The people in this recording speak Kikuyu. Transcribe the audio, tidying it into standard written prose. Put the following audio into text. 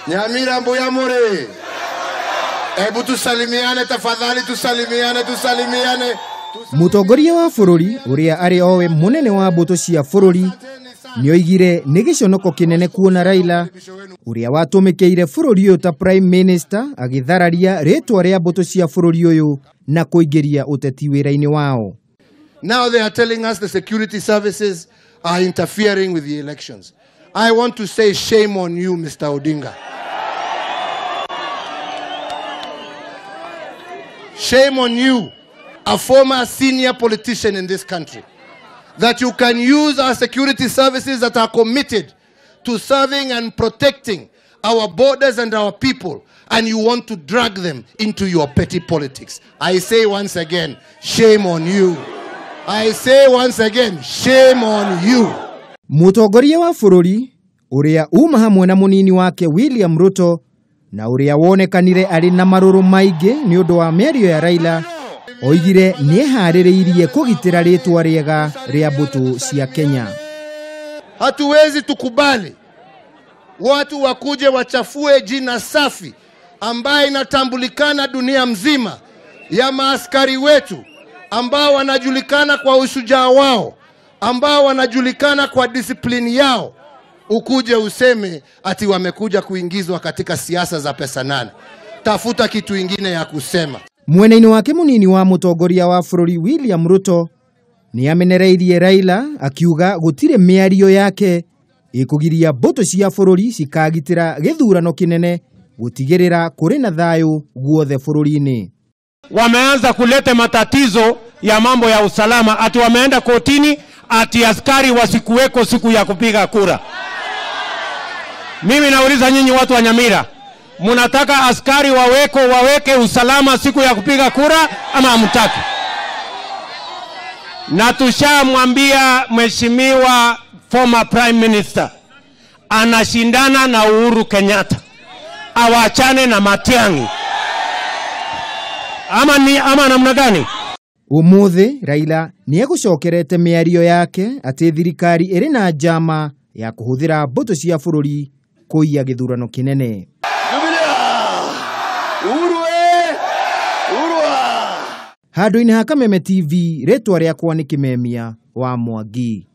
Nyamira mbuya more. Hebu tusalimiane tafadhali, tusalimiane, tusalimiane. Mutongoria wa bũrũri ũrĩa arĩ owe mũnene wa mbũtũ cia bũrũri nĩoigire nĩ gĩconoko kĩnene kuona Raila ũrĩa watũmĩkĩire bũrũri ũyũ ta Prime Minister agĩthararia rĩtwa rĩa mbũtũ cia bũrũri ũyũ na kũingĩria ũteti wĩra-inĩ wao. Now they are telling us the security services are interfering with the elections. I want to say shame on you, Mr. Odinga. Shame on you, a former senior politician in this country, that you can use our security services that are committed to serving and protecting our borders and our people, and you want to drag them into your petty politics. I say once again, shame on you. I say once again, shame on you. Mũtongoria wa bũrũri ũrĩa uma hamwe na mũnini wake William Ruto na ũrĩa wonekanire arĩ na marũrũ maingĩ nĩ ũndũ wa mĩario ya Raila oigire nĩeharĩrĩirie kũgitĩra rĩtwa rĩega rĩa mbũtũ cia Kenya. Hatuwezi tukubali watu wakuje wachafue jina safi ambaye inatambulikana dunia mzima ya maaskari wetu ambao wanajulikana kwa ushujaa wao, ambao wanajulikana kwa disiplini yao. Ukuje useme ati wamekuja kuingizwa katika siasa za pesa nane. Tafuta kitu ingine ya kusema. Mwena-inĩ wake mũnini wa mũtongoria wa bũrũri William Ruto nĩamenereirie Raila akiuga gũtirĩ mĩario yake ĩkũgiria mbũtũ cia bũrũri cikagitĩra gĩthurano kĩnene gũtigĩrĩra kũrĩ na thayũ guothe bũrũri-inĩ. Wameanza kuleta matatizo ya mambo ya usalama, ati wameenda kotini ati askari wasikuweko siku ya kupiga kura. Mimi nauliza nyinyi watu wa Nyamira, mnataka askari waweke usalama siku ya kupiga kura ama hamtaki? Na tushamwambia Mheshimiwa former Prime Minister anashindana na Uhuru Kenyatta, awachane na Matiang'i. Ama ni ama namna gani? Umuthi Raila nĩegũcokerete mĩario yake atĩ thirikari ĩrĩ na njama ya kũhũthĩra mbũtũ cia bũrũri kũiya gĩthurano kĩnene. Handũ-inĩ ha Kameme TV, rĩtwa rĩakwa nĩ Kĩmemia wa Mwangi.